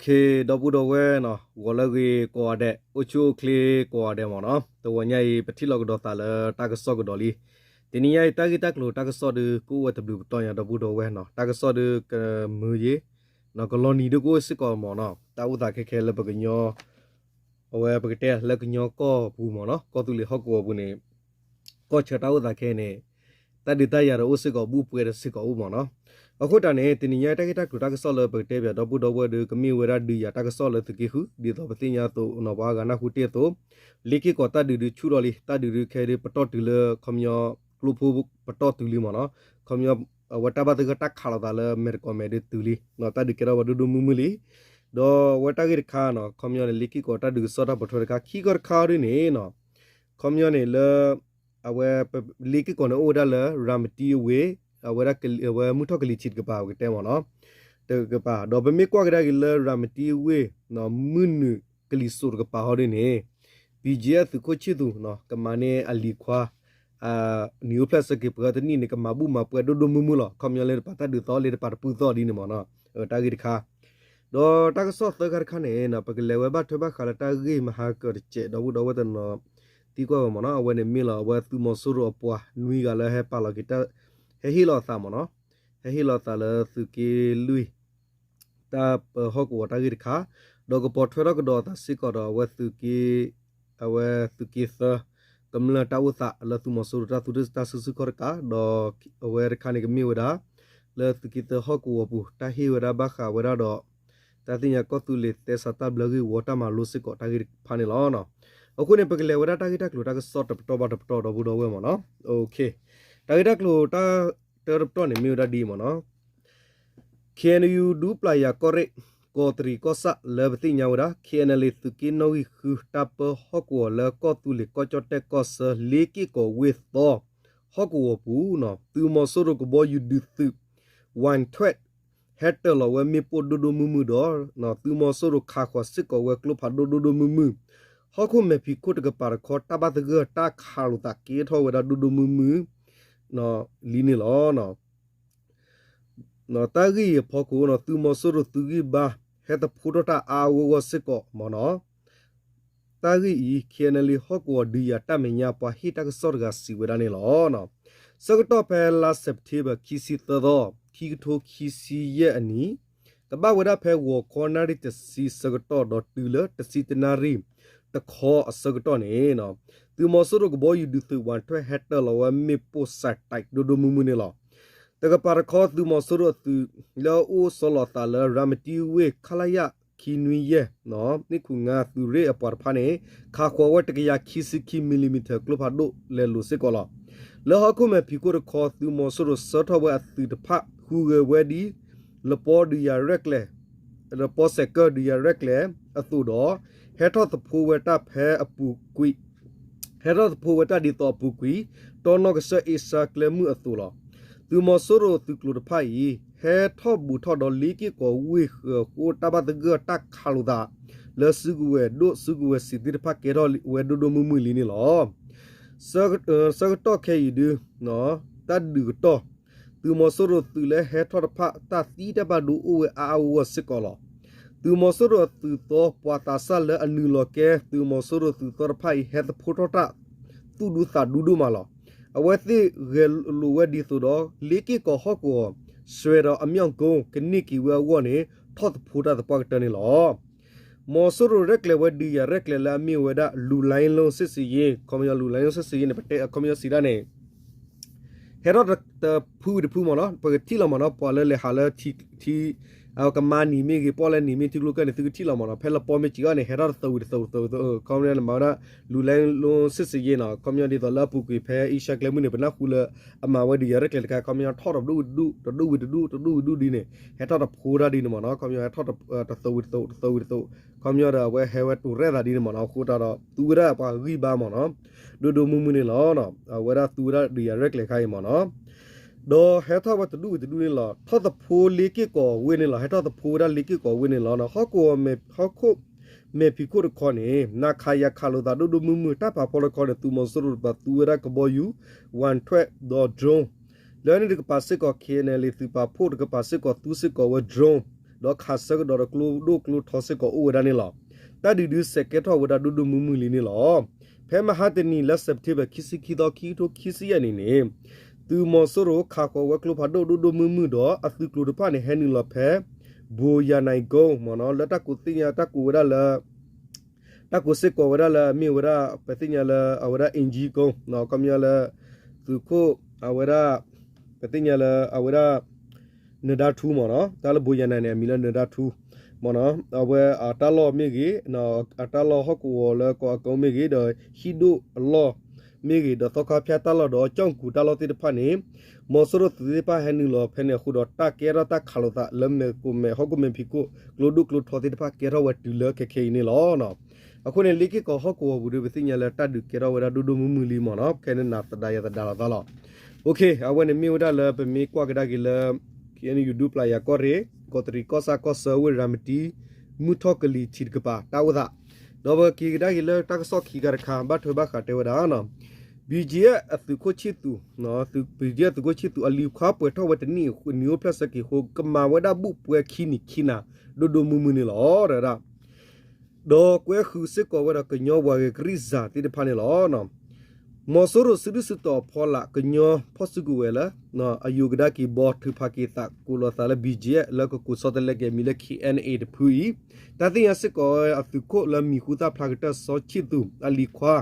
ဒီပုၢ်ဒီဝဲၢ်နီၤ, ဂီၤလၢအဂ့ၤကိးဂၤဒဲး, အိၣ်ဆူၣ်အိၣ်ချ့ကိးဂၤဒဲးမ့ၢ်နီၤ, တဂီၤညါအံၤ ပထံၣ်လိာ်ကဒီးသးလၢတၢ်ကစီၣ်ကဒီးလံ. တနံၤညါအံၤ တၢ်ဂ့ၢ်တၢ်ကျိၤတၢ်ကစီၣ်ဒုး ကအိၣ်ဝဲတဘျုးပတီၢ်ညါ ဒီပုၢ်ဒီဝဲၢ်နီၤ, တၢ်ကစီၣ်ဒုးကမုာ်ယ့ၤ, နီၤ ကလီၤနံၤဒုးကအိၣ်စ့ၢ်ကီးမ့ၢ်နီၤ, တၢ်အိၣ်သးခဲခဲလၢပကညီ အဝဲပကတဲလၢကညီကီၢ်ပူၤမ့ၢ်နီၤ, ကီၢ်သူလ့ၤဟီၣ်ကဝီၤပူၤန့ၣ် ကီၢ်ဆၢတၢ်အိၣ်သးခဲအံၤန့ၣ် တၢ်ဒုးတၢ်ယၤဒီးအိၣ်စ့ၢ်ကီး ဘူးပွဲဒီးစ့ၢ်ကီးအိၣ်မ့ၢ်နီၤ. အဃိတၢ်န့ၣ် တနံၤညါတၢ်ဂ့ၢ်တၢ်ကျိၤတၢ်ကစီၣ်လၢပကတဲပၠးဒီပုၢ်ဒီဝဲၢ်ဒုး ကမ့ၢ်ဝဲဒၣ်ဒုးယၤတၢ်ကစီၣ်လၢသုးက့ဃု, ဒ်သိးပသ့ၣ်ညါအသိးနီၤ ပှၤအါဂၤနၢ်ဟူတ့ၢ်အသိး, လ့ၢ်က့ၢ်ကီးတၢ်ဒုးဒုးဆူၣ်ထီၣ်လံ, တၢ်ဒုးဒုးခဲအံၤဒုး ပတီၢ်တုၤလၢခီပညီ ကျိဖိပတီၢ်တုၤလံမ့ၢ်နီၤ, ခီပညီ အဝဲတၢ်ဘၣ်သဂၢၢ်တၢ်ခးလိာ်သးလၢမဲာ်တကိးမဲာ်ဒုးတုၤလံ, တၢ်ဒုးကဲထီၣ်ဝဲဒိၣ်ဒိၣ်မုၢ်မုၢ်လံ. ဒီးအဝဲတၢ်ဂ့ၢ်တခါနီၤ, ခီပညီန့ၣ် လ့ၢ်က့ၢ်ကီးတၢ်ဒုးကစီၣ်တၢ်ပိာ်ထွဲတခါ, ခံခီတခါဒုးန့ၣ်နီၤ, ခီပညီန့ၣ်လၢ အဝဲ လ့ၢ်က့ၢ်ကီးန့ၣ်အိၣ်ဝဲဒၣ်လၢ ရၤမတံအဝ့ၢ်, အဝဲဒၣ် အဝဲမုၢ်ထီၣ်ကလံၤထံးတကပၤ ပကတဲမ့ၢ်နီၤ, တကပၤ, ဒီးပမ့ၢ်ကွၢ်ကဒါက့ၤလၢရၤမတံအဝ့ၢ် မုၢ်နုာ်ကလံၤစိးတကပၤဟီဒ်န့ၣ် ဘံၣ်ကၠံအသုးခိၣ်ဆံၣ်သူး ကမၤန့ၢ်အလံၤခွါ နံၣ်အိၣ်ဖျဲၣ်ဆၢက့ၤပှၤတနံၣ်န့ၣ် ကမၤဘူၣ်မၤပှဲၤဒိၣ်ဒိၣ်မုၢ်မုၢ်လီၤ. ခီပညီလၢတပာ်တၢ်ဒုးသီၣ်လံ တပာ်တပူၢ်သီၣ်ဒ်န့ၣ်မ့ၢ်နီၤ, တၢ်ဂ့ၢ်တခါ ဒီးတၢ်ကစီၣ်သၢခါတခါန့ၣ် ပကလဲၤဝဲဘၣ်ထွဲဘၣ်ဃးလၢတၢ်ဂ့ၢ်မဟါကတစဲး ဒီပုၢ်ဒီဝဲၢ်တနီၤသံကွၢ်ဝဲမ့ၢ်နီၤ, အဝဲန့ၣ်မ့ၢ်လီၤ အဝဲသုးမီၤစိရိၤအပှၤနွံဂၤလၢဟဲပာ်လီၤက့ၤ ဟဲဟ့ၣ်လီၤအသးမ့ၢ်နီၤ, ဟဲဟ့ၣ်လီၤအသးလၢသုးက့လွံၢ် တၢ်ပၢဟီၣ်ကဝီၤတၢ်ဂ့ၢ်တခါ, ဒီးကပိာ်ထွဲထီၣ်ကဒီးအသးစ့ၢ်ကီးဒီးအဝဲသုးက့ အဝဲသုးက့သၢ ကမျၢၢ်တၢ်အိၣ်သးလၢသုးမီၤစိရိၤတၢ်သူၣ်တၢ်စုဆူၣ်ခီၣ်တကး, ဒီးအဝဲတခါန့ၣ်ကမ့ၢ်ဝဲဒၣ် လၢသုးက့သၢဟီၣ်ကဝီၤပူၤ တၢ်ဟ့ၣ်ဝဲဒၣ်ဘၣ်ဃးဝဲဒၣ်ဒီး တၢ်သ့ၣ်ညါကီၢ်သူလ့ၤသဲစးတၢ်ဘျၢဂ့ၢ်ဝီတၢ်မၤလိစ့ၢ်ကီးတၢ်ဂ့ၢ်တဖၣ်န့ၣ်လီၤ. အဃိန့ၣ် ပကလဲၤဝဲဒၣ်တၢ်ဂ့ၢ်တၢ်ကျိၤတၢ်ကစီၣ်တပတီၢ်ဘၣ်တပတီၢ် ဒီပုၢ်ဒီဝဲၢ်မ့ၢ်နီၤ, တၢ်ဂ့ၢ်တၢ်ကျိၤတၢ်တပတီၢ်န့ၣ်မ့ၢ်ဝဲဒၣ်ဒ်အံၤမ့ၢ်နီၤ, ခ့ၣ်အဲၣ်ယူၣ် ဒူပျၢ်ယၤကီၢ်ရ့ၣ် ကီးတရံးကီၢ်ဆၣ်လၢပသ့ၣ်ညါဝဲဒၣ် ခ့ၣ်အဲၣ်ယူၣ် သုးက့နီၣ်ဂံၢ်ဃု တၢ်ပၢဟီၣ်ကဝီၤလၢကီၢ်သူလ့ၤကီၢ်ကၠီၣ်တဲၣ်ကီၢ်ဆၢ လ့ၢ်က့ၢ်ကီးဝ့ၢ်သီ ဟီၣ်ကဝီၤပူၤနီၤ သုးမီၤစိရိၤကဘီယူၤဒုးသုး ဝၣ်ထွဲၣ် ဟဲတၢၤလီၤဝဲမ့ၣ်ပိၢ်ဒိၣ်ဒိၣ်မုၢ်မုၢ်ဒီး သုးမီၤစိရိၤခးဃီၤစ့ၢ်ကီးဝဲကျိဖးဒိၣ်ဒိၣ်ဒိၣ်မုၢ်မုၢ်, ဟီၣ်ခိၣ်မဲာ်ဖံးခိၣ်တကပၤတခီ တၢ်ဘၣ်သဂၢၢ်တၢ်ခးလိာ်သးကဲထီၣ်ဝဲဒၣ်ဒိၣ်ဒိၣ်မုၢ်မုၢ် လံန့ၣ်လီၤ. တၢ်ဂ့ၢ်အံၤအဖီခိၣ် သုးမီၤစိရိၤသုးဂံၢ်ဘါ ဟဲသဖှိထီၣ်တၢ်အါအါဂီၢ်ဂီၢ်စ့ၢ်ကီးမ့ၢ်နီၤ. တၢ်ဂ့ၢ်အံၤ ခ့ၣ်အဲၣ်ယူၣ် ဟီၣ်ကဝီၤဒုးယၤတၢ်မဲာ်ညါ ပှၤဟ့ၣ်တၢ်ကစီၣ်တဂၤစံးဝဲဒၣ်န့ၣ်လီၤ. ဆၢကတီၢ်ဖဲလါ September ခံဆံသၢသီ ခံကထိခံဆံယဲၢ်အနံၣ် ကဘၣ်ဝဲဒၣ်ဖဲဂီၤခီနၣ်ရံၣ်တဆံဆၢကတီၢ် ဒီးတုၤလၢတဆံတနၣ်ရံၣ်တခီအဆၢကတီၢ်န့ၣ် သုးမီၤစိရိၤကဘီယူၤဒုးသုး ဝၣ်ထွဲၣ် ဟဲတၢၤလီၤဝဲမ့ၣ်ပိၢ်စဲးတဲးဒိၣ်ဒိၣ်မုၢ်မုၢ်န့ၣ်လီၤ. တကပၤတခီ သုးမီၤစိရိၤအသုး လၢအအိၣ်ဆီလီၤအသးလၢ ရၤမတံဝ့ၢ် ခလရ ခံနွံယဲၢ် နွံခုနစ်ငါး သုးရ့ၣ်အပှၤတဖၣ်န့ၣ် ခးဃီၤဝဲတကယၤခံဆံခံ မံၤလံၤမံၤထၢၣ် ကျိဖးဒိၣ်လဲၤလိာ်စ့ၢ်ကီးလီၤ. လၢဟီၣ်ခိၣ်မဲာ်ဖံးခိၣ်တခီ သုးမီၤစိရိၤဆှၢထီၣ်ဝဲအသုးတဖၣ် ဟူးဂဲၤဝဲဒ် လပီဒုးယၤရဲၣ်ကျဲၤ လပီစဲးကၢၢ်ဒုးယၤရဲၣ်ကျဲၤအသိးဒီး ဟဲထီၣ်သဖှိဝဲတၢ်ဖဲအပူၤကွံာ် ဟဲထီၣ်သဖှိဝဲတၢ်ဒ်သိးအပူၤကွံာ် တီနီၣ်ကစၢၢ်အ့ရှါကျဲမုၢ်အသိးလီၤ. သုးမီၤစိရိၤသုးကျိၤတဖၣ်အံၤ ဟဲထီၣ်ဘူးထီၣ်ဒီးလ့ၢ်က့ၢ်ကီးဝ့ၢ်ဃၢၤ ဃိတၢ်ဘၣ်သဂၢၢ်တၢ်ခးလိာ်သး လၢစုကဝဲၤဒိၣ်စုကဝဲၤဆံးသ့ၣ်တဖၣ်ကဲထီၣ်ဝဲဒိၣ်ဒိၣ်မုၢ်မုၢ်လံန့ၣ်လီၤ. ဆၢကတီၢ်ခဲအံၤဒုး တၢ်ဒုးကတီၢ် သုးမီၤစိရိၤသုးလၢဟဲထီၣ်တဖၣ် တၢ်သံတၢ်ဘၣ်ဒိအိၣ်ဝဲအါအါဂီၢ်ဂီၢ်စ့ၢ်ကီးလီၤ. သုးမီၤစိရိၤအသုးသီ ပှၤသးစၢ်လၢအနုာ်လီၤကဲ သုးမီၤစိရိၤသုးသီတဖၣ်အံၤ ဟဲသဖှိထီၣ်တၢ် သူၣ်ဒူသးဒူဒိၣ်မးလီၤ. အဝဲသ့ၣ်ဂဲၤလိာ်ဝဲဒ်သိးဒီး လ့ၢ်က့ၢ်ကီးဟီၣ်ကဝီၤ စွဲဒီးအမြောက်ကုန်း ကန့ၢ်က့ၤဝဲအဂီၢ်န့ၣ် ထီၣ်သဖှိတၢ်သပှၢ်ကတၢၢ်န့ၣ်လီၤ. မီၤစိရိၤရဲၣ်ကျဲၤဝဲဒုးယၤရဲၣ်ကျဲၤလၢအမ့ၢ်ဝဲဒၣ် လူၤလဲလိစ့ၣ်စယ့ၣ် ခီပညီ လူၤလဲလိစ့ၣ်စယ့ၣ်န့ၣ် ပတဲအခီပညီစံးဒၣ်န့ၣ် ဟဲထီၣ်တဖုဝံၤတဖုမ့ၢ်နီၤ ပကထံၣ်လီၤမ့ၢ်နီၤ ပှၤလၢလဲၤဟးလၢထံ ထံ ကမါနံၤမ့ၢ်ဂ့ၤ ပီၣ်လဲနံၤမ့ၢ် ထံကျိကၢၢ်န့ၣ် သုကထံၣ်လီၤမ့ၢ်နီၤ ဖဲလပီမ့ၢ်စံးအီၤန့ၣ် ဟဲထီၣ်တသၢဝံၤတသၢဝံၤတသၢဝံၤ ခီပညီန့ၣ်မၤဝဲဒၣ် လူၤလဲလိစ့ၣ်စယ့ၣ်နီၤ ခီပညီဒ်သိးလၢအပူၤကွံာ်ဖဲအ့ရှါကျဲမုၢ်န့ၣ် ပနၢ်ဟူလၢ အမၤဝဲဒုးယၤရဲၣ်ကျဲၤတခါ ခီပညီထီၣ်တဒူၣ်ဝံၤတဒူၣ် တဒူၣ်ဝံၤတဒူၣ် တဒူၣ်ဝံၤတဒူၣ်ဒ်န့ၣ် ဟဲထီၣ်တဖှိတၢ်ဒ်န့ၣ်မ့ၢ်နီၤ ခီပညီဟဲထီၣ်တသၢဝံၤတသၢဝံၤ တသၢဝံၤတသၢဝံၤ ခီပညီဒီးအဝဲဟဲဝဲတိၤရဲၣ်သးဒ်န့ၣ်မ့ၢ်နီၤ အဃိတၢ်ဒီး သူဝဲဒၣ်ပှၤဂံၢ်ဘါမ့ၢ်နီၤ ဒိၣ်ဒိၣ်မုၢ်မုၢ်န့ၣ်လီၤ. အဝဲဒၣ်သူဝဲဒၣ်ဒုးယၤရဲၣ်ကျဲၤခါအံၤမ့ၢ်နီၤ ဒီးဟဲထီၣ်ဝဲတဒူၣ်ဝံၤတဒူၣ်န့ၣ်လီၤ ထီၣ်သဖှိလ့ၢ်က့ၢ်ကီးဝ့ၢ်န့ၣ်လီၤ ဟဲထီၣ်သဖှိဝဲဒၣ်လ့ၢ်က့ၢ်ကီးဝ့ၢ်န့ၣ်လီၤ ဟီၣ်ခိၣ်မဲာ်ဖံးခိၣ်တခီန့ၣ် နၤခးယၤခးလိာ်သးဒိၣ်ဒိၣ်မုၢ်မုၢ် တၢ်ဖးဖီတခီန့ၣ် သုးမီၤစိရိၤတပၤသူဝဲဒၣ်ကဘီယူၤ ဝၣ်ထွဲၣ် ဒီး drone လၢန့ၣ်တကပၤစ့ၢ်ကီး ခ့ၣ်အဲၣ်ယူၣ် သုးပာ်ဖှိၣ်တကပၤစ့ၢ်ကီးသူစ့ၢ်ကီးဝဲ drone ဒီးခးဆၢကဒီးဒီးကျိဒိၣ်ကျိထီစ့ၢ်ကီးအိၣ်ဝဲဒၣ်န့ၣ်လီၤ. တၢ်ဒုးဒုးစဲးကဲထီၣ်ဝဲဒၣ်ဒိၣ်ဒိၣ်မုၢ်မုၢ်လံန့ၣ်လီၤ. ဖဲမဟါတနံၤ လါစဲးပထ့ဘၢၣ် ခံဆံခံသီ ခံကထိခံဆံယဲၢ်နံၣ်န့ၣ် သုးမီၤစိရိၤခးဃီၤဝဲကျိဖးဒိၣ်ဒိၣ်ဒိၣ်မုၢ်မုၢ်ဒီး အသုးကျိၤတဖၣ်န့ၣ် ဟဲနုာ်လီၤဖဲ ဘိယၤနံၤကိ မ့ၢ်နီၤ လၢတၢ်ကိးသ့ၣ်ညါ တၢ်ကိးဝဲဒၣ်လၢ တၢ်ကိးစ့ၢ်ကီးဝဲဒၣ်လၢ မ့ၢ်ဝဲဒၣ် ပသ့ၣ်ညါလၢအဝဲဒၣ် အ့ၣ်ကၠံကိ ခီပညီလၢ သုးခိၣ် အဝဲဒၣ် ပသ့ၣ်ညါလၢအဝဲဒၣ် နဒါထူ မ့ၢ်နီၤ တၢ်လၢဘိယၤနံၤန့ၣ် အမံၤလၢနဒါထူ မ့ၢ်နီၤ အဝဲအတၢ်လီၢ်မ့ၢ်ဂ့ၤ အတၢ်လီၢ်ဟီၣ်ကဝီၤလၢကီၢ်အကိမ့ၢ်ဂ့ၤ ဒီးဟံၣ်ဒိၣ်အလီၢ်မ့ၢ်ဂ့ၤ ဒီးသီခါဖၠၣ်တၢ်လီၢ်ဒီး ကၠီၣ်ကူၤတၢ်လီၢ်သ့ၣ်တဖၣ်န့ၣ် မီၤစိရိၤသုးသ့ၣ်တဖၣ်ဟဲနုာ်လီၤဖဲန့ၣ်အဃိဒီး တၢ်ကဲထီၣ်တၢ်ခးလိာ်သးလၢမဲာ်ကိးမဲာ်ဟီၣ်ခိၣ်မဲာ်ဖံးခိၣ် ကျိဒိၣ်ကျိထီသ့ၣ်တဖၣ်ကဲထီၣ်ဝဲတုၤလၢခဲခဲအံၤန့ၣ်လီၤ. အဃိန့ၣ် လ့ၢ်က့ၢ်ကီၢ်ဟီၣ်ကဝီၤပူၤဒီး ပသ့ၣ်ညါလၢတၢ်ဒုးကဲထီၣ်ဝဲဒၣ်ဒိၣ်ဒိၣ်မုၢ်မုၢ်လံမ့ၢ်နီၤ ခဲန့ၣ်နသဒါယၤသဒါလိာ်သးလီၤ. အဝဲန့ၣ်မ့ၢ်ဝဲဒၣ်လၢပမ့ၢ်ကွၢ်ကဒါက့ၤလၢ ခ့ၣ်အဲၣ်ယူၣ် ဒူပျၢ်ယၤကီၢ်ရ့ၣ် ကီးတရံးကီၢ်ဆၣ်ကီၢ်ဆၢဝ့ၢ်ရၤမတံ မုၢ်ထီၣ်ကလံၤထံးတကပၤတၢ်အိၣ်သး ဒီးပက့ၤကဒါက့ၤလၢတၢ်ကစီၣ်ခံခါတခါ ဘၣ်ထွဲဘၣ်ဃးတဲဝဲဒၣ် ဘံၣ်ကၠံအသုးခိၣ်ဆံၣ်သူး ဘံၣ်ကၠံအသုးခိၣ်ဆံၣ်သူး အလံၤခွါပှဲၤထီၣ်ဝဲတနံၣ်နံၣ်အိၣ်ဖျဲၣ်ဆၢက့ၤအဃိ ကမၤဝဲဒၣ်ဘူၣ်ပှဲၤခံနံၤခံနၤ ဒိၣ်ဒိၣ်မုၢ်မုၢ်န့ၣ်လီၤ တဲဝဲဒၣ် ဒီးကွဲဃုာ်စ့ၢ်ကီးဝဲဒီးကညီပှၤဂဲၤကရံၣ်စၢ်သ့ၣ်တဖၣ်န့ၣ်လီၤ. မီၤစိရိၤစုဒုၣ်စုတီၤအဖီလာ် ကညီဖီၣ်စုကဝဲၤလၢ အယိာ်ကဒါက့ၤဘီထုးဖးက့ၤသးကိးလိာ်သးလၢ ဘံၣ်ကၠံ လၢကကိးဆီတလဲက့ၤအမံၤလၢ ခ့ၣ်အဲၣ်အဲၣ်တဖုအံၤ တၢ်သ့ၣ်ညါစ့ၢ်ကီးဝဲအသုးခိၣ်လၢမံၤဟူသၣ်ဖျါကတၢၢ်စီၤဆံၣ်သူး အလံၤခွါ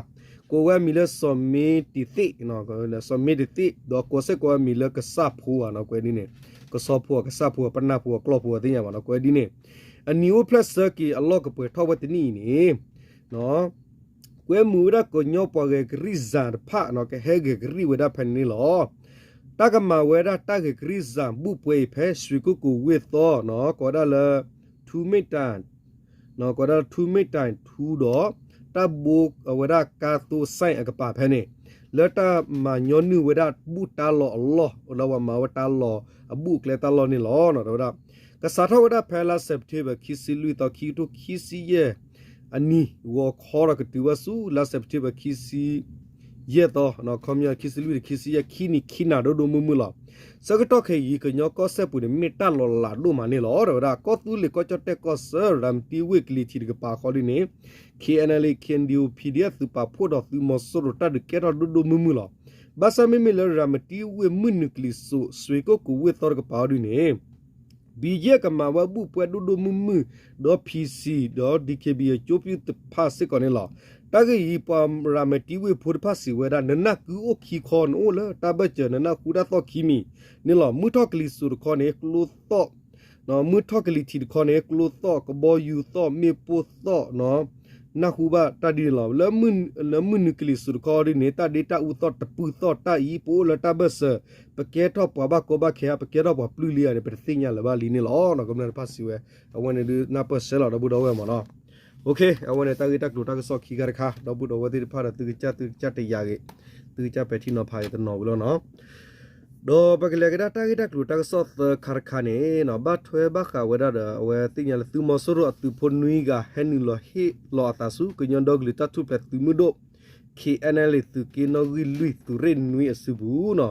ကိးဝဲအမံၤလၢစီၤမ့တံးသ့ၣ် စီၤမ့တံးသ့ၣ် ဒီးကိးစ့ၢ်ကီးဝဲအမံၤလၢကစၢ်ဖိဧါ ကွဲးဒ်န့ၣ် ကဆီဖိဧါ ကစၢ်ဖိဧါ ပနၢ်ဖိဧါ ကျီၢ်ဖိဧါ သ့ၣ်ညါဘၣ်နီၤ ကွဲးဒ်န့ၣ် အနံၤအိၣ်ဖျဲၣ်ဆၢက့ၤအလီၢ်ကပှဲၤထီၣ်ဝဲတနံၣ်အံၤန့ၣ် ကွဲမုာ်ဝဲဒၣ်ကညီပှၤဂဲၤကရံၣ်စၢ်တဖၣ် ကဟဲဂဲၤကရံၣ်ဝဲဒၣ်ဖဲန့ၣ်န့ၣ်လီၤ. တၢ်ကမၤဝဲဒၣ်တၢ်ဂဲၤကရံၣ်စၢ်ဘူၣ်ပှဲၤအံၤဖဲ ရွှေကုက္ကိုဝ့ၢ်သီ ကိးဝဲဒၣ်လၢ ထူမ့ၣ်တၢ် ကိးဝဲဒၣ်လၢထူမ့ၣ်တၢ်ထူဒီး တၢ်ဘိအဝဲဒၣ်ကါသိစဲၣ်အကပၤဖဲန့ၣ် လၢတၢ်မၤညီနုၢ်ဝဲဒၣ်ဘူၣ်တၢ်လီၢ်အလီၢ် လၢပှၤမၤဝဲတၢ်လီၢ်အဘူၣ်အကျဲတၢ်လီၢ်န့ၣ်လီၤ တဲဝဲဒၣ် ကစးထီၣ်ဝဲဒၣ်ဖဲလါစဲးပထ့ဘၢၣ် ခံဆံလွံၢ်သီ ခံကထိခံဆံယဲၢ်အနံၤ ဂီၤခီဒီးကတုၤဝဲဆူ လါစဲးပထ့ဘၢၣ် ခံဆံယဲၢ်သီ ခီပညီ ခံဆံလွံၢ်ဒီးခံဆံယဲၢ် ခံနံၤခံနၤဒိၣ်ဒိၣ်မုၢ်မုၢ်လီၤ. ဆၢကတီၢ်ခဲအံၤ ကညီကီၢ်စဲၣ်ပူၤန့ၣ် မ့ၢ်တၢ်လီၤလးဒိၣ်မးန့ၣ်လီၤ တဲဝဲဒၣ် ကီၢ်သူလ့ၤကီၢ်ကၠီၣ်တဲၣ်ကီၢ်ဆၢ ရၤမတံဝ့ၢ်ကလံၤထံးတကပၤဃီဒ်န့ၣ် ခ့ၣ်အဲၣ်အဲၣ် ခ့ၣ်အဲၣ်ယူၣ် ပီၣ်ဒီအၣ် သုးပာ်ဖှိၣ်ဒီးသုးမီၤစိရိၤတၢ်ဒုးကဲထီၣ်ဒိၣ်ဒိၣ်မုၢ်မုၢ်လီၤ. ဘၣ်ဆၣ်မ့မ့ၢ်လၢရၤမတံဝ့ၢ်မုၢ်နုာ်ကလံၤစိး ရွှေကုက္ကိုဝ့ၢ်သီတကပၤအီၤဒ်န့ၣ် ဘံၣ်ကၠံကမၤဝဲဘူၣ်ပှဲၤဒိၣ်ဒိၣ်မုၢ်မုၢ် ဒီး ဖံၣ်စံၣ် ဒီး ဒံၣ်ခ့ၣ်ဘံၣ်အကၠိပျုၢ်တဖၣ်စ့ၢ်ကီးန့ၣ်လီၤ. တၢ်ဂ့ၢ်အံၤ ပှၤရၤမတံဝ့ၢ်ဖိတဖၣ်စံးဝဲဒၣ် နနၢ်ကုအိၣ်ခံခီ နအိၣ်လၢတၢ်ဘၢၣ်စၢၤ နနၢ်ဟူတၢ်သီၣ်ခံမံၤန့ၣ်လီၤ. မုၢ်ထီၣ်ကလံၤစိးတခီန့ၣ် ကျိသီၣ် မုၢ်ထီၣ်ကလံၤထံးတခီန့ၣ် ကျိသီၣ် ကဘီယူၤသီၣ် မ့ၣ်ပိၢ်သီၣ် နၢ်ဟူဘၣ်တၢ်ဒ်န့ၣ်လီၤ. လၢမုၢ်နုာ်ကလံၤစိးတခီဒ်န့ၣ် တၢ်ဒ့တၢ်အူသီၣ်တပုၢ်သီၣ်တၢ်အံၤ ပအိၣ်လၢတၢ်ဘၢၣ်စၢၤ ပကဲထီၣ်ပှၤဘၣ်ကီဘၣ်ခဲဧါ ပကဲထီၣ်ပှၤပျုၢ်လံဧါန့ၣ် ပတသ့ၣ်ညါလၢၤဘၣ်လံန့ၣ်လီၤ. ကမျၢၢ်တဖၣ်စံးဝဲ အဝဲန့ၣ်ဒုးနၢ်ပၢၢ်ဆၢလီၤ ဒီပုၢ်ဒီဝဲၢ်မ့ၢ်နီၤ. အဝဲန့ၣ်တၢ်ဂ့ၢ်တၢ်ကျိၤတၢ်ကစီၣ်ခံခါတခါ ဒီပုၢ်ဒီဝဲၢ်သ့ၣ်တဖၣ်ဒီး သုကစၢ်သုကစၢ်တယာ်ဂ့ၤ သုကစၢ်ပဲာ်ထံနီၤဖးဂ့ၤတနီၤဝံၤလီၤနီၤ. ဒီးပကလဲၤကဒါတၢ်ဂ့ၢ်တၢ်ကျိၤတၢ်ကစီၣ်သၢခါတခါန့ၣ် ဘၣ်ထွဲဘၣ်ဃးဝဲဒၣ်ဒီး အဝဲသ့ၣ်ညါလၢသုးမီၤစိရိၤအသုးဖိနွံဂၤ ဟဲနုာ်လီၤဟ့ၣ်လီၤအသးဆူ ကညီဒီကလုာ်တၢ်ထူၣ်ဖျဲးသုးမုၢ်ဒိၣ် ခ့ၣ်အဲၣ်အဲၣ် သုးက့နီၣ်ဂံၢ်လွံၢ် သုးရ့ၣ်နွံအစုပူၤနီၤ.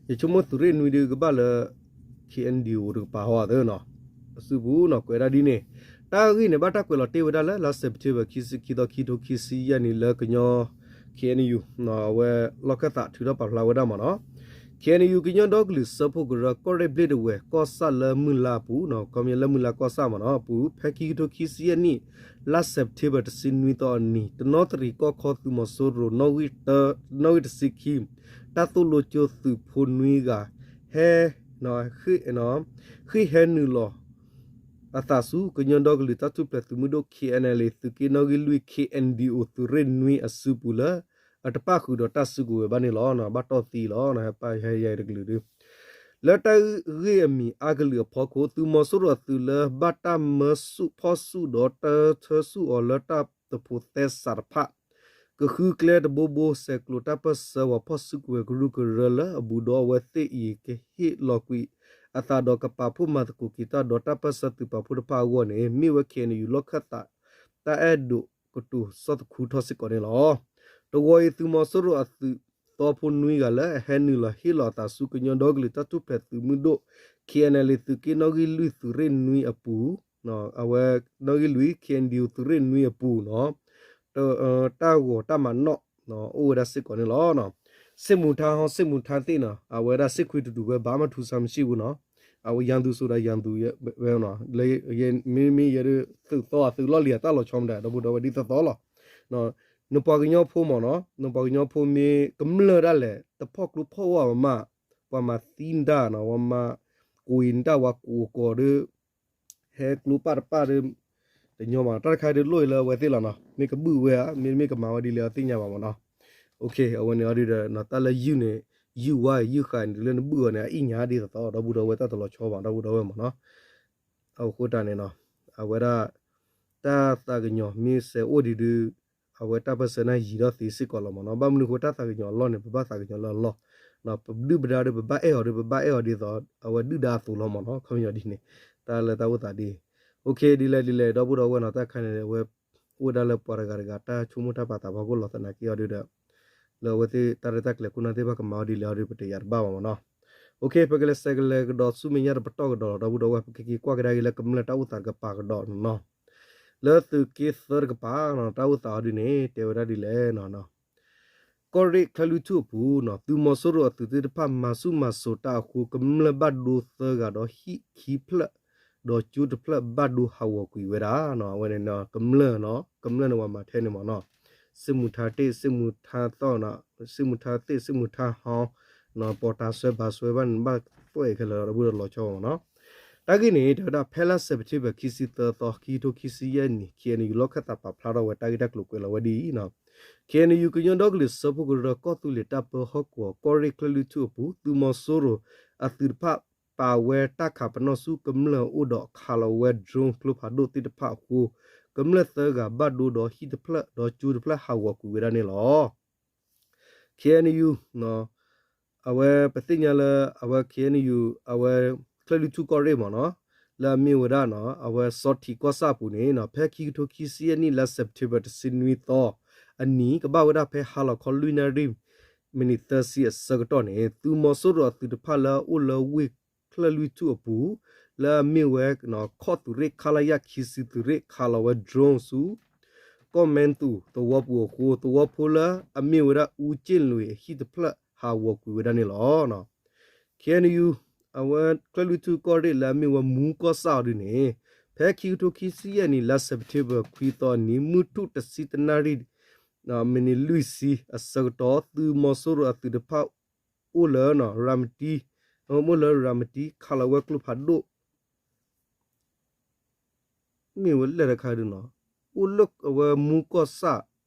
ယဆိကမိၣ်သုးရ့ၣ်နွံဒုးကဘၣ်လၢ ခ့ၣ်အဲၣ်ယူၣ် တကပၤဟီသၢနီၤ အစုပူၤနီၤ ကွဲးဒၣ်ဒ်န့ၣ်. တၢ်ဂ့ၢ်န့ၣ် ဘၣ်တၢ်ကွဲးလီၤတ့ၢ်ဝဲဒၣ်လၢ လါစဲးပထ့ဘၢၣ် ခံဆံခံသီ ခံထိခံဆံယဲၢ်နံၣ်လၢကညီ ခ့ၣ်အဲၣ်ယူၣ် အဝဲလီၢ်ခၢၣ်သးထုးထီၣ်ပာ်ဖျါဝဲဒၣ်မ့ၢ်နီၤ. ခ့ၣ်အဲၣ်ယူၣ် ကညီဒီကလုာ်စၢဖှိၣ်ကရၢ ကီၢ်ရ့ၣ်ဘျ့ၣ်ဒဝဲၢ် ကီၢ်ဆၣ်လၢမုၢ်လါအပူၤနီၤ ခီပညီလၢမုၢ်လါကီၢ်ဆၣ်မ့ၢ်နီၤ အပူၤ ဖဲခံကထိခံဆံယဲၢ်နံၣ် လါစဲးပထ့ဘၢၣ် တဆံနွံသီအနံၤ တနီသရံၣ်ကီၢ်ခီသုးမီၤစိရိၤ နီၣ်ဂံၢ်တဆံခံ တၢ်သိၣ်လိကၠိသုးဖိနွံဂၤ ဟဲ ဃ့ၢ်ဟဲနုာ်လီၤအသးဆူ ကညီဒီကလုာ်တၢ်ထူၣ်ဖျဲးသုးမုၢ်ဒိၣ် ခ့ၣ်အဲၣ်အဲၣ် သုးက့နီၣ်ဂံၢ်လွံၢ် ခ့ၣ်အဲၣ်ယူၣ် သုးရ့ၣ်နွံအစုပူၤလၢ အတပၣ်ဃုာ်ဒီးတၢ်စုကဝဲၤဘၣ်န့ၣ်လီၤ. ဘၣ်တီၢ်သံလီၤ ဟဲပၢ်ဟဲယဲၢ်တကလုာ်ဒုး လၢတၢ်ဂ့ၢ်အမံၤအါကလုာ်အဖီခိၣ် သုးမီၤစိရိၤအသုးလၢဘၣ်တၢ်မၢဆူၣ်ဖီၣ်ဆူၣ်ဒီးတၢထၢဆူၣ်အီၤလၢတၢ်တဖိးသဲစးတဖၣ် ကဃုကျဲတဘိဘိ ဆဲးကျိးတၢ်ပၢၢ်ဆၢပှၤဖီၣ်စုကဝဲၤကရူၢ်ကရၢလၢအဘူးဒီးအဝဲသ့ၣ်အံၤ ကဟ့ၣ်လီၤကွံာ်အသးဒီးကပာ်ဖှိၣ်မၤသကိးက့ၤတၢ်ဒီးတၢ်ပၢၢ်ဆၢသုးပာ်ဖှိၣ်တဖၣ်အဂီၢ်န့ၣ် မ့ၢ်ဝဲ ခ့ၣ်အဲၣ်ယူၣ် လီၢ်ခၢၣ်သးတၢ်အဲၣ်ဒိးကတိၤဆီၣ်သခူထီၣ်စ့ၢ်ကီးန့ၣ်လီၤ. တဝီအံၤ သုးမီၤစိရိၤအသုး သီဖိနွံဂၤလၢအဟဲနုာ်လီၤဟ့ၣ်လီၤအသးဆူကညီဒီကလုာ်တၢ်ထူၣ်ဖျဲးသုးမုၢ်ဒိၣ် K N L A သုးက့နီၣ်ဂံၢ်လွံၢ်သုးရ့ၣ်နွံအပူၤ, အဝဲနီၣ်ဂံၢ်လွံၢ် K N D O သုးရ့ၣ်နွံအပူၤနီၤ, တၢ်ဂီၤတၢ်မၤနီၣ် အိၣ်ဝဲဒၣ်စ့ၢ်ကီးန့ၣ်လီၤ. စစ်မှုထမ်းဟောင်း စစ်မှုထမ်းသစ်နီၤ အဝဲဒၣ်စစ်ခွေးတဒူၣ်ဝဲ ဘာမှထူးဆန်းမရှိဘူးနီၤ, အဝဲ ရန်သူဆိုတာ ရန်သူဝဲနီၤ, လၢ မ့မ့ၢ်ယဲဒၣ်သုးသီအသုးလီၢ်လံၤအတၢ်လီၤဆီမတၤ ဒီပုၢ်ဒီဝဲၢ်ဒ်သိးသိးလီၤ. နပှၤကညီဖိမ့ၢ်နီၤ နပှၤကညီဖိမ့ၢ်ကမျၢၢ်ဒၣ်လဲာ် တဖီၣ်ကျိဖီၣ်ဝါမး, ပှၤမၤသံနတၢ်နီၤ ပှၤမၤကိးအံၤနတၢ် ပှၤကိးကီးဒီး ဟဲကျိပာ်တပာ်ဒီး တညီမး တၢ်တခါဒုးလိၣ်အံၤလၢအဝဲသ့ၣ်လီၤနီၤ, မ့ၢ်ကဘုၣ်ဝဲဧါ မ့တမ့ၢ်ကမၤဝဲဒ်လဲၣ်အီၤသ့ၣ်ညါဘၣ်မ့ၢ်နီၤ. အဝဲန့ၣ်အီၤဒုးဒီး တၢ်လၢယုၢ်န့ၣ် ယုၢ်ဝါအံၤ ယုၢ်ဃာ်န့ၣ် တုၤလၢနဘုၣ်အီၤန့ၣ် အအံၣ်ညါဒ်သိးသိး ဒီပုၢ်ဒီဝဲၢ်တၢ်တလီၤဆီဘၣ် ဒီပုၢ်ဒီဝဲၢ်မ့ၢ်နီၤ. အဃိတၢ်န့ၣ်နီၤ အဝဲဒၣ် တၢ်သးကညီၤမ့ၢ်စဲးအိၣ်ဒံးဒုး အဝဲတၢ်ပၢၢ်ဆၢန့ၣ်ယံၤထီၣ်သ့စ့ၢ်ကီးလီၤမ့ၢ်နီၤ. ဘၣ်မနုၤအဃိတၢ်သးကညီၤအလီၢ်န့ၣ် ပဘၣ်သးကညီၤလၢအလီၢ်, ပဒုၣ်ပဒါဒီး ပဘၣ်အဲၣ်အီၤဒီး ပဘၣ်အဲၣ်အီၤဒ်သိး အဝဲဒုၣ်ဒါအသိးလီၤမ့ၢ်နီၤ. ခီပညီဒ်န့ၣ် တၢ်လၢတၢ်အိၣ်သးဒ်အံၤ OK ဒ်လဲၣ်ဒ်လဲၣ် ဒီပုၢ်ဒီဝဲၢ်နီၤ တၢ်ခါန့ၣ် အဝဲ အိၣ်ဝဲဒၣ်လၢပှၤတဂၤတဂၤ တၢ်ဆိကမိၣ်တၢ်ပာ်သးဖီခိၣ်လီၤသနာ်က့အီၤဒုးဒီး လၢအဝဲသ့ၣ်တၢ်ရဲၣ်တၢ်ကျဲၤခိၣ်နၢ်သ့ၣ်တဖၣ်ကမၤအီၤဒ်လဲၣ်အီၤဒုး ပတယာ်တဘၣ်ဘၣ်မ့ၢ်နီၤ. OK ပကလဲၤဆဲးကလဲၤကဒီးဆူမဲာ်ညါတပတီၢ်ကဒီးလီၤ ဒီပုၢ်ဒီဝဲၢ် ပကက့ၤကွၢ်ကဒါက့ၤလၢကမျၢၢ်တၢ်အိၣ်သးတကပၤကဒီးနီၤ. လၢသုးက့သၢတကပၤနီၤ တၢ်အိၣ်သးအီၤဒုးန့ၣ် တဲဝဲဒၣ်ဒ်လဲၣ်နီၤ ကီၢ်ရ့ၣ်ချၢၣ်လွံၢ်ထူၣ်အပူၤနီၤ သုးမီၤစိရိၤအသုးသ့ၣ်တဖၣ် မၤဆူၣ်မၤစိးတၢ်အဃိ ကမျၢၢ်ဘၣ်ဒိသၢဂၤဒီးဟံၣ်ခံဖျၢၣ် ဒီးကၠိတဖျၢၣ်ဘၣ်ဒိဟးဂီၤကွံာ်ဝဲဒၣ်နီၤ. အဝဲန့ၣ် ကမျၢၢ်နီၤ ကမျၢၢ်န့ၣ်ပှၤမၤထဲန့ၣ်မ့ၢ်နီၤ စစ်မှုထမ်းသစ် စစ်မှုထမ်းဟောင်း စစ်မှုထမ်းသစ် စစ်မှုထမ်းဟောင်းနီၤ ပီၣ်တၢ်စွဲဘၣ်စွဲဘၣ်န့ၣ် ဘၣ်ပှဲၤခဲလၢာ်လီၤ ဒီပုၢ်ဒီဝဲၢ်လီၤဆီမ့ၢ်နီၤ. တၢ်ဂ့ၢ်န့ၣ် တဲဝဲဒၣ် ဖဲလါစဲးပထ့ဘၢၣ် ခံဆံသၢသီ ခံကထိခံဆံယဲၢ်နံၣ် K N U လီၢ်ခၢၣ်သးပာ်ဖျါထီၣ်ဝဲတၢ်ဂ့ၢ်တၢ်ကျိၤကွဲးလီၤဝဲဒ်အံၤနီၤ K N U ကညီဒီကလုာ်စၢဖှိၣ်ကရၢကီၢ်သူလ့ၤတၢ်ပၢဟီၣ်ကဝီၤ ကီၢ်ရ့ၣ်ချၢၣ်လွံၢ်ထူၣ်အပူၤ သုးမီၤစိရိၤအသုးတဖၣ် ပာ်ဝဲတၢ်ခးပနီၣ်ဆူကမျၢၢ်အအိၣ်ဒီးခးလီၤဝဲ drone ကျိဖးဒိၣ်သ့ၣ်တဖၣ်အဃိ ကမျၢၢ်သၢဂၤဘၣ်ဒိဒီးဟံၣ်တဖျၢၣ် ဒီးကၠိတဖျၢၣ်ဟးဂီၤကွံာ်ဝဲဒၣ်န့ၣ်လီၤ. K N U အဝဲပသ့ၣ်ညါလၢ အဝဲ K N U အဝဲ ချၢၣ်လွံၢ်ထူၣ်ကီၢ်ရ့ၣ်မ့ၢ်နီၤ လၢအမ့ၢ်ဝဲဒၣ်နီၤ အဝဲစီၤထံးကီၢ်ဆၣ်အပူၤန့ၣ်နီၤ ဖဲခံကထိခံဆံယဲၢ်နံၣ် လါစဲးပထ့ဘၢၣ် တဆံနွံသီအနံၤ ကဘၣ်ဝဲဒၣ်ဖဲဟါလီၤခီလွံၢ်နၣ်ရံၣ် မံးနံးသၢဆံအဆၢကတီၢ်န့ၣ် သုးမီၤစိရိၤအသုးတဖၣ်လၢအအိၣ်လၢဝ့ၢ်ချၢၣ်လွံၢ်ထူၣ်အပူၤ လၢအမ့ၢ်ဝဲ ခီၣ်သုးရ့ၣ် ခလရ ခံဆံသုးရ့ၣ် ခးလီၤဝဲ drone ဆူ ကီၢ်မဲၣ်သူးသဝီပူၤအဃိ သဝီဖိလၢအမ့ၢ်ဝဲဒၣ် အူကၠ့ၣ်လွံၢ် အဟံၣ်တဖျၢၣ်ဟးဂီၤကွံာ်ဝဲဒၣ်န့ၣ်လီၤ. K N U အဝဲချၢၣ်လွံၢ်ထူၣ်ကီၢ်ရ့ၣ်လၢအမ့ၢ်ဝဲမူကီၢ်ဆၣ်အီၤဒုးန့ၣ် ဖဲခံကထိခံဆံယဲၢ်နံၣ် လါစဲးပထ့ဘၢၣ် ခွံသီအနံၤ မုၢ်ထူၣ်တဆံတနၣ်ရံၣ် မံးနံးလွံၢ်ဆံအဆၢကတီၢ် သုးမီၤစိရိၤအသုးတဖၣ် အိၣ်လၢ ရၤမတံ အိၣ်လၢရၤမတံ ခးလီၤဝဲကျိဖးဒိၣ် မ့ၢ်ဝဲလဲၣ်တခါဒုးနီၤ အိၣ်လၢအဝဲမူကီၢ်ဆၣ်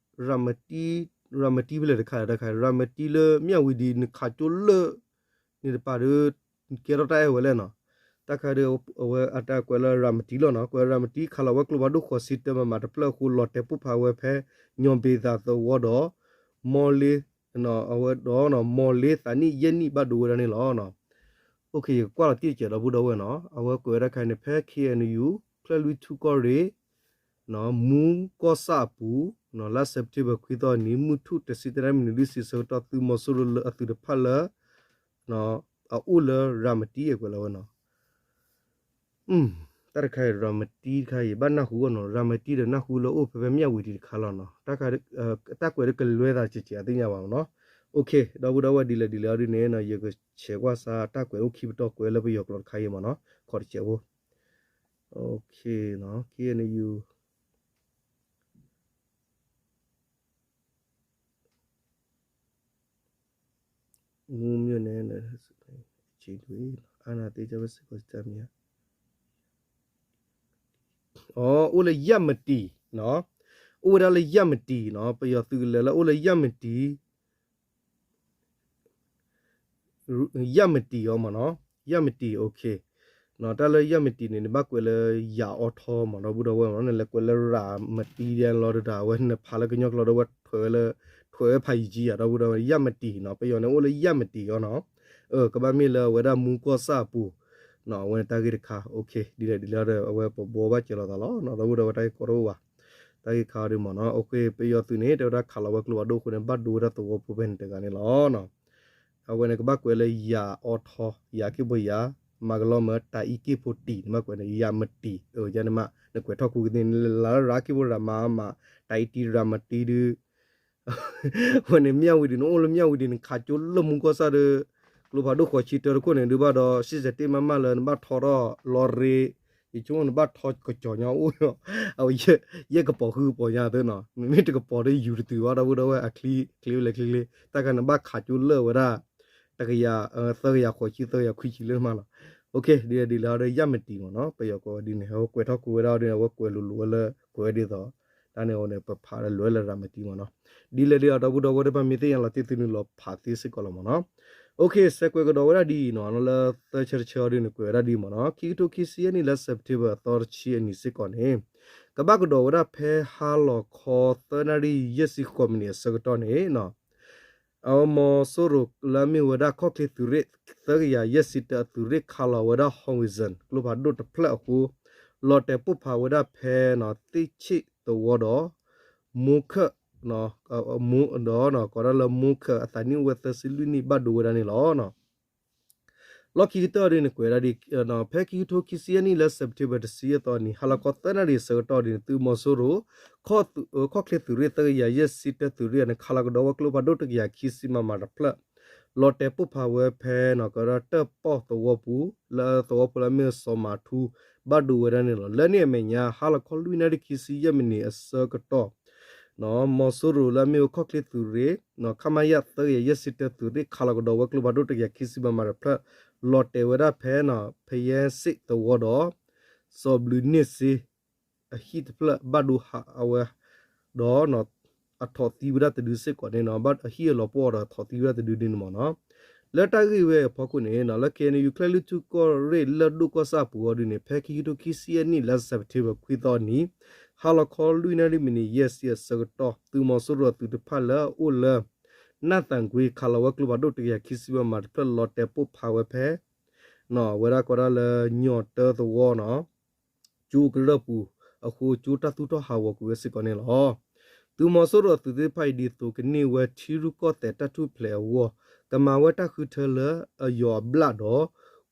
ရၤမတံ ရၤမတံဖဲလဲၣ်တခါတခါ ရၤမတံလၢမၠၣ်ဝတံၤ နခးကၠိလၢ န့ၣ်တပၤဒီး ကဲထီၣ်တၢ်အဲၣ်ဝဲလဲၣ်နီၤ တၢ်ခါဒီး အဝဲအတၢ်ကွဲးလၢရၤမတံလီၤနီၤ ကွဲးရၤမတံ ခးလီၤဝဲကျိဖးဒိၣ်ဃိးဆံတၢ မမတဖျၢၣ်အဃိ လီၤတဲာ်ပိၢ်ဖးဝဲဖဲ ညီၣ်ဘ့ၤသးသဝီဒီး မီလ့ အဝဲဒီး မီလ့သးနံၣ်ယဲၢ်နံၣ်ဘၣ်ဒိဝဲဒၣ်န့ၣ်လီၤ. ယကကွၢ်လီၤတံၢ်တစဲးဒီပုၢ်ဒီဝဲၢ်နီၤ အဝဲကွဲးဝဲဒၣ်ခါန့ၣ် ဖဲ K N U ချၢၣ်လွံၢ်ထူၣ်ကီၢ်ရ့ၣ် မူကီၢ်ဆၣ်အပူၤ လါစဲးပထ့ဘၢၣ်ခွံသီအနံၤ မုၢ်ထူၣ်တဆံတနၣ်ရံၣ်မံးနံးလွံၢ်ဆံအဆၢကတီၢ် သုးမီၤစိရိၤလၢအသုးတဖၣ်လၢ အအိၣ်လၢရၤမတံအကွဲးလီၤဝဲနီၤ တၢ်တခါအံၤ ရၤမတံတခါအံၤ ဘၣ်နၢ်ဟူအီၤနီၤ ရၤမတံဒီးနၢ်ဟူလၢအိၣ်ဖဲဖဲမၠၣ်ဝတံၤတခါလီၤနီၤ တၢ်ကွဲးဒီးကလဲၤသးကဲးကဲးအသ့ၣ်ညါဘၣ်နီၤ OK ဒီပုၢ်ဒီဝဲၢ်ဒ်လဲၣ်ဒ်လဲၣ်အီၤဒ်န့ၣ် ယကဆဲးကွၢ်စါတၢ်ကွဲးအိၣ်ခံပတီၢ်ကွဲးလၢပယီၤကျိာ်တခါအံၤမ့ၢ်နီၤ ခီၣ်တစဲးဖိ OK နီၤ K N U မူမြို့နယ် အခြေအနေ အာဏာသိမ်းကျားဖြန့်စစ်ကောင်စီတပ်များ အိၣ်လၢယၣ်မတံၤနီၤ အိၣ်ဝဲဒၣ်လၢယၣ်မတံၤနီၤ ပယီၤသုးကလၢၤလၢအိၣ်လၢယၣ်မတံၤ ယၣ်မတံၤအီၤမ့ၢ်နီၤ ယၣ်မတံၤ OK တၢ်လၢယၣ်မတံၤန့ၣ် နဘၣ်ကွဲးလၢယၤအီထီမ့ၢ်ဒီပုၢ်ဒီဝဲၢ်မ့ၢ်နီၤ နလဲၤကွဲးလၢရၤမတံၤဒ်လီၤတဒၣ် အဝဲနဖးလၢကညီကျိာ်ဒီးဝဲ ထွဲးဝဲဖးယံာ်ကံယၤ ဒီပုၢ်ဒီဝဲၢ် ယၣ်မတံၤနီၤ ပယီၤန့ၣ်အိၣ်လၢယၣ်မတံၤအီၤနီၤ ကဘၣ်မ့ၢ်လၢအဝဲဒၣ်မူကီၢ်ဆၣ်အပူၤ အဝဲန့ၣ်တၢ်ဂ့ၢ်တခါ OK ဒ်လဲၣ်ဒ်လဲၣ်ဒီး အဝဲပဘှီဘၣ်စၢၤလိာ်သးလီၤ ဒီပုၢ်ဒီဝဲၢ်တၢ်ဂ့ၢ်ကီတအိၣ်ဘၣ် တၢ်ဂ့ၢ်ခါဒ်မ့ၢ်နီၤ ပယီၤသုးန့ၣ် တဲဝဲဒၣ်ခးလီၤဝဲကျိဖးဒိၣ်အဃိန့ၣ် ဘၣ်ဒိဝဲဒၣ်သဝီဖိဖဲန့ၣ်တဂၤန့ၣ်လီၤ. အဝဲန့ၣ်ကဘၣ်ကွဲးလၢယၤအီထီ ယၤက့ၢ်ဘိယၤ မၤကလီမၢတၢ်အံၤက့ၢ်ဖိတံၢ် နဘၣ်ကွဲးန့ၣ် ယၤမတံၢ် ယၤန့ၣ်မး နကွဲးထီၣ်ခူကသ့န့ၣ် လၢရၤက့ၢ်ဘိရၤမၤမး တၢ်အံၤတံၢ်ရၤမတံၢ်ဒုး ဝဲန့ၣ်မၠၣ်ဝံၤဒံး နအိၣ်လၢမၠၣ်ဝံၤဒံး နခးကၠိလၢမူကီၢ်ဆၣ်ဒီး ကျိဖးဒိၣ်ဃိးဆံတၢတခိၣ်န့ၣ် ဒုးဘၣ်ဒီး ရှံၣ်စဲးတ့ၢ်မးမးလၢနဘၣ်ထီထီၣ်လီၤရ့ ယဆိကမိၣ်နဘၣ်ထီကစီၤညါအိၣ် အဝဲ ယဲၢ်ကပီၤဃုကပီၤညါသ့နီၤ မ့မ့ၢ်တကပီၤဒီးယူၤတတုၤဘၣ် ဒီပုၢ်ဒီဝဲၢ်အချံချ့ဝဲလဲၤချ့ချ့ တၢ်ခါနဘၣ်ခးကၠိလၢဝဲဒၣ် တကယၤ သၢကယၤဃိးဆံ သၢကယၤခွံဆံလၢမးလီၤ. ဒ်လဲၣ်ဒ်လဲၣ်ဒီးယၤမတံၢ်မ့ၢ်နီၤ ပယီၤကွဲးဝဲဒ်န့ၣ် ဟဲကွဲးထီၣ်ကွံာ်ဝဲဒၣ်ဒ်န့ၣ် အဝဲကွဲးလိၤလိၤဝဲလၢကွဲးဝဲဒ်သိး တၢ်န့ၣ်အဃိန့ၣ် ပဖးဒီးလဲၤဝဲလၢရၤမတံၢ်မ့ၢ်နီၤ ဒ်လဲၣ်ဒ်လဲၣ်ဒီး ဒီပုၢ်ဒီဝဲၢ်တဖၣ် မ့ၢ်သ့ၣ်ညါလီၤတံၢ်သ့ၣ်နုာ်လီၤဖးသ့စ့ၢ်ကီးလီၤမ့ၢ်နီၤ. ဆဲးကွဲးကဒီးဝဲဒၣ်ဒ်အံၤနီၤ လၢသၢဆၢတဆၢအီၤဒ်န့ၣ် ကွဲးဝဲဒၣ်ဒ်အံၤမ့ၢ်နီၤ ခံကထိခံဆံယဲၢ်နံၣ်လါ September အသီတဆံအနံၤစ့ၢ်ကီးန့ၣ် ကဘၣ်ကဒီးဝဲဒၣ်ဖဲဟါလီၤခီသၢနၣ်ရံၣ်ယဲၢ်ဆံဃိးမံးနံးအဆၢကတီၢ်န့ၣ် အဝဲမီၤစိရိၤလၢအမ့ၢ်ဝဲဒၣ်ခီၣ်ချ့သုးရ့ၣ် သၢကယၤယဲၢ်ဆံတၢအသုးရ့ၣ်ခးလီၤဝဲဒၣ် Horizon ကျိဖးဒိၣ်တဖျၢၣ်အဃိ လီၤတဲာ်ပိၢ်ဖးဝဲဒၣ်ဖဲ သ့ၣ်ဆ့ၣ်သဝီဒီး မူခၢၣ် ဒီး ကိးဒၣ်လၢမူခၢၣ်အသးနံၣ်အိၣ်ဝဲသၢဆံလွံၢ်နံၣ်ဘၣ်ဒိဝဲဒၣ်န့ၣ်လီၤ. လီၢ်ခံကတၢၢ်ဒ်န့ၣ် ကွဲးဒၣ်ဒ် ဖဲခံကထိခံဆံယဲၢ်နံၣ်လါ September တဆံယဲၢ်သီနံၤ ဟါလီၤခီသၢနၣ်ရံၣ်အဆၢကတီၢ်ဒ်န့ၣ် သုးမီၤစိရိၤ ခီၣ်ချ့သုးရ့ၣ် သၢကယၤယဲၢ်ဆံတၢသုးရ့ၣ်အန့ၣ် ခးလီၤကဒီးဝဲကျိဖးဒိၣ်တကယၤခံဆံ မမ တဖျၢၣ် လီၤတဲာ်ပိၢ်ဖးဝဲဖဲ ကဒီးတၢၣ်ပီၣ်သဝီပူၤ လၢသဝီဖိလၢအမ့ၢ်စီၤမၤထူ ဘၣ်ဒိဝဲဒၣ်န့ၣ်လီၤ. လၢန့ၣ်အမဲာ်ညါ ဟါလီၤခီလွံၢ်နၣ်ရံၣ်ခံဆံယဲၢ်မံးနံးအဆၢကတီၢ် မီၤစိရိၤလၢအမ့ၢ်ဝဲခီၣ်ချ့သုးရ့ၣ် ခမရ သၢကယၤယဲၢ်ဆံတၢသုးရ့ၣ် ခးလီၤကဒီးဝဲကျိဖးဒိၣ်တကယၤခံဆံ မမ တဖျၢၣ် လီၤတဲာ်ဝဲဒၣ်ဖဲ ဖယဲစ့ၣ်သဝီဒီး စီၤဘျုးန့ၢ်စ့ အဟံၣ်တဖျၢၣ်ဘၣ်ဒိဟးဝဲ ဒီး အထိးသံဝဲဒၣ်တဒုစ့ၢ်ကီးန့ၣ် အဟံၣ်အလီၤပှီၢ်ဒီးထိးသံဝဲဒၣ်တဒုဒ်န့ၣ်မ့ၢ်နီၤ. လၢတၢ်ဂ့ၢ်ဝဲအဖီခိၣ်န့ၣ် လၢ KNU ကၠဲၣ်လွံၢ်ထူၣ်ကီၢ်ရ့ၣ်လၢၢ်ဒိၣ်ကီၢ်ဆၣ်အပူၤအီၤဒ်န့ၣ် ဖဲခံကထိခံဆံယဲၢ်နံၣ်လါ September ခွံသီအနံၤ ဟါလီၤခီလွံၢ်နၣ်ရံၣ်မံးနံးယဲၢ်ဆံအဆၢကတီၢ် သုးမီၤစိရိၤအသုးတဖၣ်လၢအအိၣ်လၢ နၢ်သၣ်ကွ့ ခးလီၤဝဲကျိဖးဒိၣ်တကယၤခံဆံ မမ တဖျၢၣ် လီၤတဲာ်ပိၢ်ဖးဝဲဖဲ ဝဲဒၣ်ကိးဒၣ်လၢညီၣ်တၢသဝီနီၤ ကၠိကရၢၢ်ပူၤအဃိ ကၠိတၢ်သူၣ်ထီၣ်ဟးဂီၤကွံာ်ဝဲစ့ၢ်ကီးန့ၣ်လီၤ. သုးမီၤစိရိၤအသုးသ့ၣ်တဖၣ်အံၤ ဒ်သိးကန့ၢ်ဝဲထံရူၢ်ကီၢ်သဲးတၢ်ထူၣ်ဖျဲးအဂီၢ် ကမၤဝဲတၢ်ဃုထၢလၢအယီၤအဘျၣ်ဒီး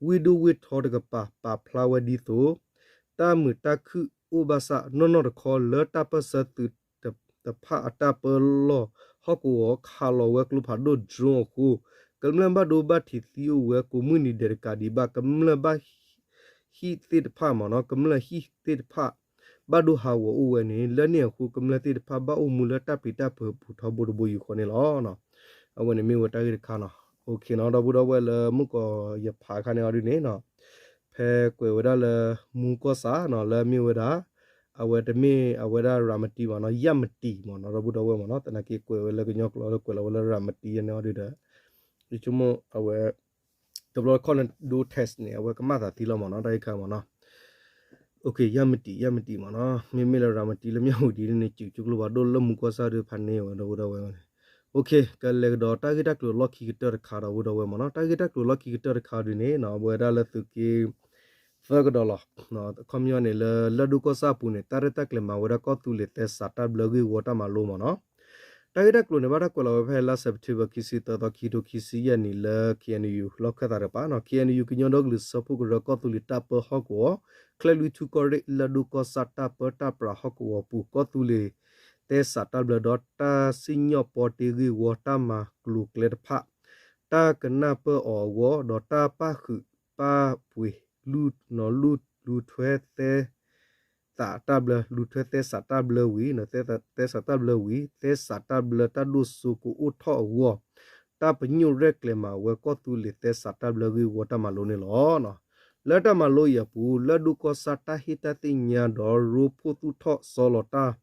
ဝ့ၢ်ဒိၣ်ဝ့ၢ်ထီတကပၤ ပာ်ဖျါဝဲဒ်သိး တၢ်မုာ်တၢ်ခုၣ်အိၣ်ဘၣ်ဆၣ် နီၢ်နီၢ်တခီလၢတၢ်ပၢၢ်ဆၢသုးတဖၣ်အတၢ်ပၢလီၢ်ဟီၣ်ကဝီၤ ခးလီၤဝဲကျိဖးဒိၣ် drone အဃိ ကမျၢၢ်ဘၣ်ဒိဘၣ်ထံးသံအိၣ်ဝဲကိးမုၢ်နံၤဒဲးတကးဒံးဘၣ် ကမျၢၢ်ဘၣ် ဟံၣ်သ့ၣ်တဖၣ်မ့ၢ်နီၤ ကမျၢၢ်ဟံၣ်သ့ၣ်တဖၣ် ဘၣ်ဒိဟးဂီၤအိၣ်ဝဲန့ၣ် လၢန့ၣ်အဃိ ကမျၢၢ်သ့ၣ်တဖၣ်ဘၣ်အိၣ်မူလၢတၢ်ပျံၤတၢ်ဖုးအပူၤထီဘိတဘိယူၢ်ဃီန့ၣ်လီၤ. အဝဲန့ၣ်မ့ၢ်ဝဲတၢ်ဂ့ၢ်တခါနီၤ ဒီပုၢ်ဒီဝဲၢ်လၢမုၢ်ကီးယဖးခါန့ၣ်အီၤဒ်န့ၣ် ဖဲကွဲးဝဲဒၣ်လၢ မူကီၢ်ဆၣ်နီၤ လၢအမ့ၢ်ဝဲဒၣ် အဝဲတမ့ၢ်အဝဲဒၣ်ရၤမတံမ့ၢ်နီၤ ယၣ်မတံမ့ၢ်နီၤ ဒီပုၢ်ဒီဝဲၢ်မ့ၢ်နီၤ သနာ်က့ကွဲးဝဲလၢကညီကျိာ်ဒီး ကွဲးလီၤဝဲလၢရၤမတံယဲန့ၣ်အီၤဒ်ဒီး ယဆိကမိၣ်အဝဲ တဘျီတခီၣ်န့ၣ် ဒိ test န့ၣ် အဝဲကမၣ်သးသံလီၤမ့ၢ်နီၤ တၢ်ဂ့ၢ်ခါမ့ၢ်နီၤ ယၣ်မတံ ယၣ်မတံမ့ၢ်နီၤ မ့မ့ၢ်လၢရၤမတံလၢမၠၣ်ဝတံၤဒ်န့ၣ် စူးကၠိကျိဖးဒိၣ်လၢမူကီၢ်ဆၣ်ဒီးဖးန့ၢ်ဝဲဒီပုၢ်ဒီဝဲၢ်န့ၣ် ကလဲၤကဒီးတၢ်ဂ့ၢ်တၢ်ကျိၤလီၢ်ခံကတၢၢ်တခါဒီပုၢ်ဒီဝဲၢ်မ့ၢ်နီၤ တၢ်ဂ့ၢ်တၢ်ကျိၤလီၢ်ခံကတၢၢ်တခါဒ်န့ၣ် အဝဲဒၣ်လၢသုးက့ သၢကဒီးလီၤ. ခီပညီန့ၣ် လၢလၢၢ်ဒိၣ်ကီၢ်ဆၣ်အပူၤန့ၣ် တၢ်ရဲၣ်တၢ်ကျဲၤမၤဝဲဒၣ်ကီၢ်သူလ့ၤသဲစးတၢ်ဘျၢဂ့ၢ်ဝီတၢ်မၤလိမ့ၢ်နီၤ တၢ်ဂ့ၢ်တၢ်ကျိၤန့ၣ် ဘၣ်တၢ်ကွဲးလီၤဝဲဖဲလါစဲးပထ့ဘၢၣ် ခံဆံသၢသီ ခံကထိခံဆံယဲၢ်နံၣ် လၢ KNU လီၢ်ခၢၣ်သးတကပၤနီၤ KNU ကညီဒီကလုာ်စၢဖှိၣ်ကရၢကီၢ်သူလ့ၤတၢ်ပၢဟီၣ်ကဝီၤ ကၠဲၣ်လွံၢ်ထူၣ်ကီၢ်ရ့ၣ် လၢၢ်ဒိၣ်ကီၢ်ဆၣ်တၢ်ပၢတၢ်ပြးဟီၣ်ကဝီၤပူၤ ကီၢ်သူလ့ၤသဲစးတၢ်ဘျၢဒီး တၢ်စံၣ်ညီၣ်ပီတ့ဂ့ၢ်ဝီတၢ်မၤကျိၤကျဲတဖၣ် တၢ်ကနၢ်ပၢၢ်အီၤအဂီၢ် ဒီးတၢ်ပၣ်ဃုာ်ပၣ်ပှ့ၤ လူၢ်လူၢ်ထွဲသဲ စးတၢ်ဘျၢ လူၢ်ထွဲသဲစးတၢ်ဘျၢဝံၤ သဲစးတၢ်ဘျၢဝံၤ သဲစးတၢ်ဘျၢတၢ်ဒိၣ်စိကအိၣ်ထီၣ်အဂီၢ် တၢ်ပညိၣ်ရဲၣ်ကျဲၤမၤဝဲကီၢ်သူလ့ၤသဲစးတၢ်ဘျၢဂ့ၢ်ဝီတၢ်မၤလိန့ၣ်လီၤ. လၢတၢ်မၤလိအံၤအပူၤ လၢၢ်ဒိၣ်ကီၢ်ဆၣ်တၢ်ဟ့ၣ်တၢ်သ့ၣ်ညါဒီးရိဖှိၣ်သူၣ်ထီၣ်စီလီၤတၢ်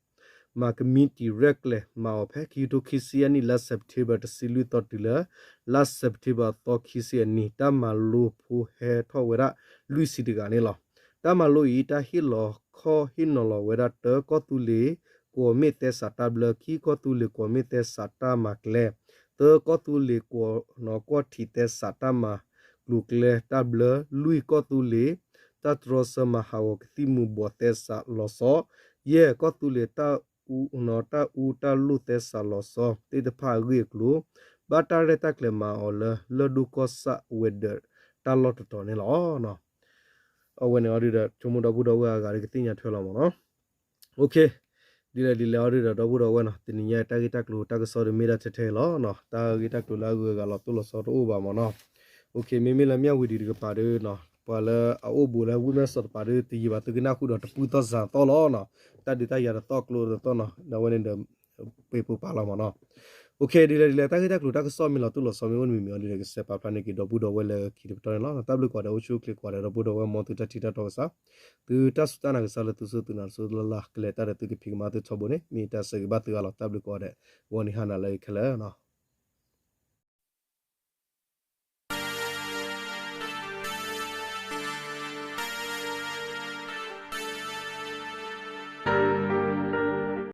မၤကမံးတံာ်ရဲၣ်ကျဲၤမၤအီၤဖဲ ခံကထိခံဆံယဲၢ်နံၣ် လါစဲးပထ့ဘၢၣ် တဆံလွံၢ်သီတုၤလၢ လါစဲးပထ့ဘၢၣ် အသီခံဆံအနံၤ တၢ်မၤလိဖိဟဲထီၣ်ဝဲဒၣ်လွံၢ်ဆံတဂၤန့ၣ်လီၤ. တၢ်မၤလိအံၤ တၢ်ဟ့ၣ်လီၤခီၣ်ဟ့ၣ်နီၤလီၤဝဲဒၣ် တၢ ကီၢ်သူလ့ၤကွီၢ်မ့ၣ်သဲစးတၢ်ဘျၢ ခံ ကီၢ်သူလ့ၤကွီၢ်မ့ၣ်သဲစးတၢ်မၤကျဲ သၢ ကီၢ်သူလ့ၤကွီၢ်ထံးသဲစးတၢ်မၤကျိၤကျဲတၢ်ဘျၢ လွံၢ် ကီၢ်သူလ့ၤ တၢ်တြီဆၢမၤဟးဂီၤကသံၣ်မူၤဘှီးသဲစးလီၤဆီ ယဲၢ် ကီၢ်သူလ့ၤတၢ် တၢ်အူတၢ်လိၣ်သဲစးလီၤဆီသ့ၣ်တဖၣ်အဂ့ၢ်အကျိၤ ဘၣ်တၢ်ရဲၣ်တၢ်ကျဲၤမၤအီၤလၢ လၢၢ်ဒိၣ်ကီၢ်ဆၣ်ဝဲၤဒၢးတၢ်လီၢ်တတီၤန့ၣ်လီၤ. အဝဲန့ၣ်အီၤဒုဒီး ဆိကမိၣ်ဒီပုၢ်ဒီဝဲၢ်အဂၤဒီးကသ့ၣ်ညါထွဲလီၤမ့ၢ်နီၤ. ဒ်လဲၣ်ဒ်လဲၣ်အီၤဒုဒီး ဒီပုၢ်ဒီဝဲၢ်နီၤ တနံၤညါတၢ်ဂ့ၢ်တၢ်ကျိၤတၢ်ကစီၣ်ဒီးမ့ၢ်ဒၣ်ထဲထဲလီၤနီၤ. တၢ်ဂ့ၢ်တၢ်ကျိၤလၢအဂုၤအဂၤလီၤတိၢ်လီၤဆီတအိၣ်ဘၣ်မ့ၢ်နီၤ. မ့မ့ၢ်လၢမၠၣ်ဝတံၤတကပၤဒီးနီၤ ပှၤလၢအအိၣ်ဘူးလၢဝ့ၢ်မဲၢ်စီးတပၤဒီး တယံာ်ဘၣ်သုကနၢ်ဟူဒီးတပူၤသီၣ်စၤသီၣ်လီၤနီၤ. တၢ်ဒုးတၢ်ယၤတသီၣ်ကျိတသီၣ်နီၤ ဒီးအဝဲန့ၣ်ဒီး ပှ့ၤပူၤပာ်လီၤမ့ၢ်နီၤ. ဒ်လဲၣ်ဒ်လဲၣ် တၢ်ဂ့ၢ်တၢ်ကျိၤတၢ်ကစီၣ်မ့ၢ်လီၤတိၢ်လီၤဆီမ့ၢ်အိၣ်တမံၤမံၤအီၤဒုဒီး ကစဲးပာ်ဖျါန့ၢ်က့ၤဒီပုၢ်ဒီဝဲၢ်လၢခံတပတီၢ်န့ၣ်လီၤ. တၢ်ဘျုးကိးဂၤဒဲး အိၣ်ဆူၣ်အိၣ်ချ့ကိးဂၤဒဲး ဒီပုၢ်ဒီဝဲၢ်မ်သုတၢ်ထံၣ်တၢ်တီကစၢ် သုတၢ်စူၢ်တၢ်နာ်ကစၢ်လၢသုစူၢ်သုနာ်တစိၢ်လၢ်လၢ် ကလဲၤတၢ်ဒီးသုကဖံးကမၤသုထီဘိန့ၣ် မ့ၢ်တၢ်ဆၢဂ့ၤဘၣ်သုဂၤလီၤ. တၢ်ဘျုးကိးဂၤဒဲး ဂီၤနံၤဟါနၤလၢအံၤခဲလၢာ်နီၤ.